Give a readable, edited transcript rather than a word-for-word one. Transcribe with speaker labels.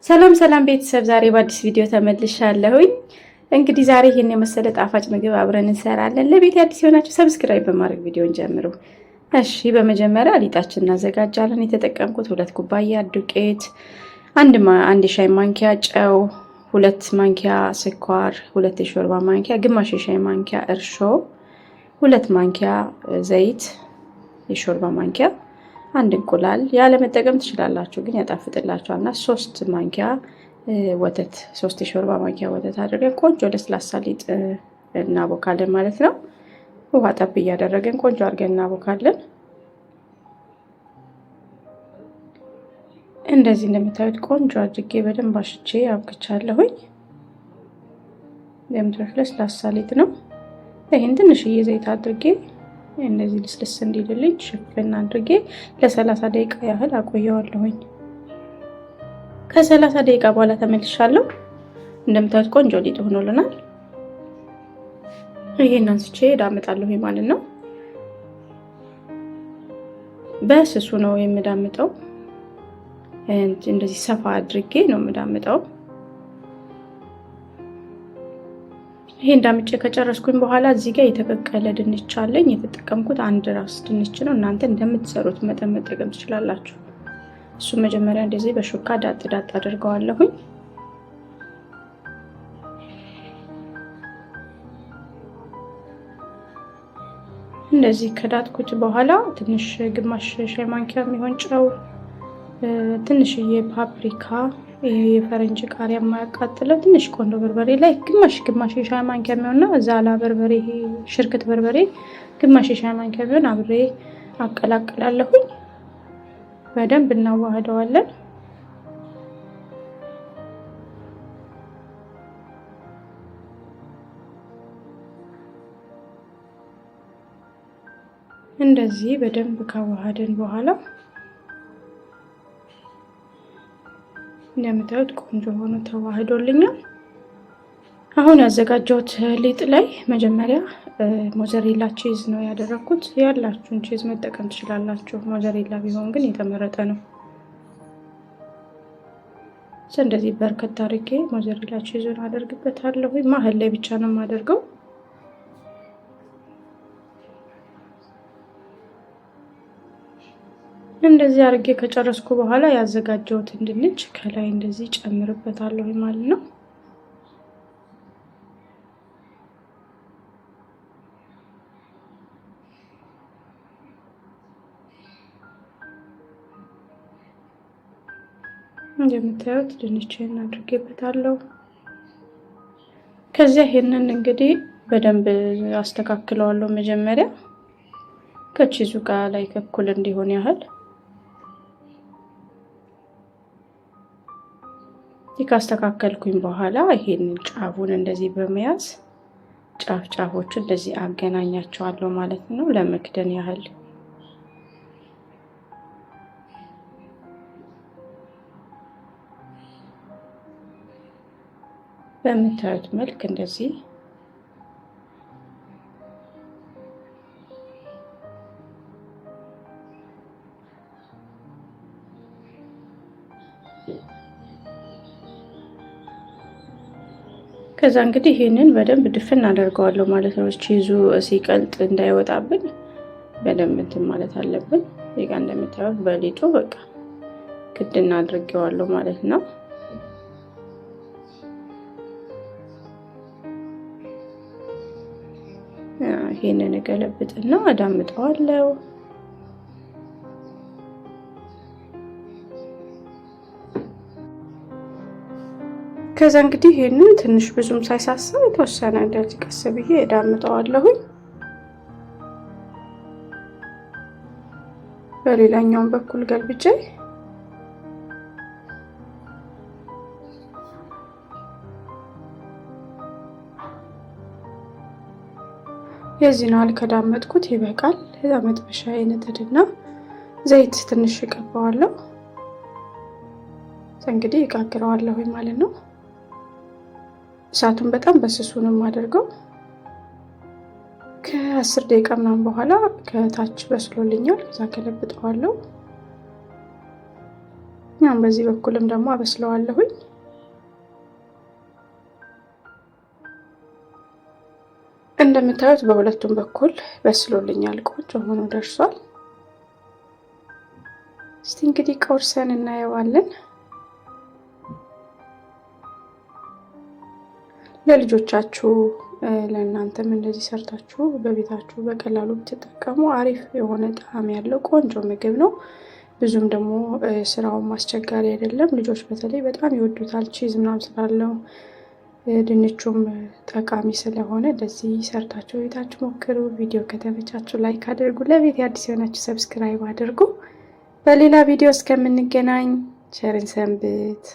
Speaker 1: ሰላም ሰላም ቤተሰብ፣ ዛሬ በአዲስ ቪዲዮ ተመልሻለሁኝ። እንግዲህ ዛሬ ይህን የመሰለ ጣፋጭ ምግብ አብረን እንሰራለን። ለቤት አዲስ የሆናችሁ subscribe በማድረግ ቪዲዮን ጀምሩ። እሺ፣ በመጀመሪያ ሊጣችን እናዘጋጃለን። የተጠቀምኩት 2 ኩባያ ዱቄት፣ አንድ የሻይ ማንኪያ ጨው፣ 2 ማንኪያ ስኳር፣ 2 የሾርባ ማንኪያ፣ ግማሽ የሻይ ማንኪያ እርሾ፣ 2 ማንኪያ ዘይት፣ የሾርባ ማንኪያ፣ አንድ እንቁላል ያለመጠቀም ትችላላችሁ፣ ግን ያጣፍጥላችኋል። እና 3 ማንኪያ ወተት፣ 3 የሾርባ ማንኪያ ወተት አድርገን ቆንጆ ለስላሳ ሊጥ እናቦካለን ማለት ነው። ውሃ ጠብ እያደረግን ቆንጆ አድርገን እናቦካለን። እንደዚህ እንደምታዩት ቆንጆ አድርጌ በደንብ አሽቼ አብክቻለሁኝ። እንደምታዩት ለስላሳ ሊጥ ነው። ይህን ትንሽዬ ዘይት አድርጌ እንደዚህ ልስልስ እንዲልልኝ ሽፍን አድርጌ ለ30 ደቂቃ ያህል አቆየዋለሁኝ። ከ30 ደቂቃ በኋላ ተመልሻለሁ። እንደምታዩት ቆንጆ ሊጥ ሆኖልናል። ይሄን አንስቼ እዳምጣለሁ ማለት ነው። በስሱ ነው የምዳምጠው። እንደዚህ ሰፋ አድርጌ ነው የምዳምጠው። ይሄ እንዳምጬ ከጨረስኩኝ በኋላ እዚህ ጋር የተቀቀለ ድንች አለኝ። የተጠቀምኩት አንድ ራስ ድንች ነው። እናንተ እንደምትሰሩት መጠን መጠቀም ትችላላችሁ። እሱ መጀመሪያ እንደዚህ በሹካ ዳጥ ዳጥ አድርገዋለሁኝ። እንደዚህ ከዳጥኩት በኋላ ትንሽ ግማሽ ሻይ ማንኪያ የሚሆን ጨው፣ ትንሽዬ ፓፕሪካ፣ የፈረንጅ ቃሪያ የማያቃጥለው፣ ትንሽ ቆንዶ በርበሬ ላይ ግማሽ ግማሽ የሻይ ማንኪያ የሚሆንና ዛላ በርበሬ፣ ሽርክት በርበሬ ግማሽ የሻይ ማንኪያ የሚሆን አብሬ አቀላቅላለሁኝ። በደንብ እናዋህደዋለን። እንደዚህ በደንብ ካዋሃደን በኋላ እንደምታዩት ቆንጆ ሆኖ ተዋህዶልኛል። አሁን ያዘጋጀሁት ሊጥ ላይ መጀመሪያ mozzarella cheese ነው ያደረኩት። ያላችሁን cheese መጠቀም ትችላላችሁ። ሞዘሬላ ቢሆን ግን የተመረጠ ነው። እንደዚህ በርከት አድርጌ mozzarella cheese ኡን አደርግበታለሁ። መሀል ላይ ብቻ ነው የማደርገው። እንደዚህ አድርጌ ከጨረስኩ በኋላ ያዘጋጀሁትን ድንች ከላይ እንደዚህ ጨምርበታለሁ ማለት ነው። እንደምታዩት ድንችን አድርጌበታለሁ። ከዚያ ይሄንን እንግዲህ በደንብ አስተካክለዋለሁ። መጀመሪያ ከቺዙ ጋር ላይ እኩል እንዲሆን ያህል ካስተካከልኩኝ በኋላ ይሄንን ጫፉን እንደዚህ በመያዝ ጫፍ ጫፎቹ እንደዚህ አገናኛቸዋለሁ ማለት ነው፣ ለመክደን ያህል። በምታዩት መልክ እንደዚህ ከዛ እንግዲህ ይህንን በደንብ ድፍን አደርገዋለሁ ማለት ነው። ቺዙ ሲቀልጥ እንዳይወጣብን በደንብ እንትን ማለት አለብን። እዚህ ጋ እንደምታዩት በሊጡ በቃ ክድን አድርጌዋለሁ ማለት ነው። ይህንን እገለብጥና አዳምጠዋለሁ። ከዛ እንግዲህ ይህንን ትንሽ ብዙም ሳይሳሳ የተወሰነ እንደዚህ ቀስ ብዬ እዳምጠዋለሁኝ። በሌላኛውም በኩል ገልብጬ የዚህን ያህል ከዳመጥኩት ይበቃል። እዛ መጥበሻ እጥድና ዘይት ትንሽ እቀባዋለሁ። እንግዲህ እጋግረዋለሁኝ ማለት ነው። እሳቱን በጣም በስሱ ነው የማደርገው። ከ10 ደቂቃ ምናምን በኋላ ከታች በስሎልኛል። ከዛ ገለብጠዋለሁ። አሁን በዚህ በኩልም ደግሞ አበስለዋለሁኝ። እንደምታዩት በሁለቱም በኩል በስሎልኛል። ቆንጆ ሆኖ ደርሷል። እስቲ እንግዲህ ቆርሰን እናየዋለን። ለልጆቻችሁ ለእናንተም እንደዚህ ሰርታችሁ በቤታችሁ በቀላሉ ብትጠቀሙ አሪፍ የሆነ ጣዕም ያለው ቆንጆ ምግብ ነው። ብዙም ደግሞ ስራውም አስቸጋሪ አይደለም። ልጆች በተለይ በጣም ይወዱታል፣ cheese ምናምን ስላለው ድንቹም ጠቃሚ ስለሆነ እንደዚህ ሰርታችሁ ቤታችሁ ሞክሩ። ቪዲዮ ከተመቻችሁ like አድርጉ። ለቤት አዲስ የሆናችሁ subscribe አድርጉ። በሌላ ቪዲዮ እስከምንገናኝ ቸር እንሰንብት።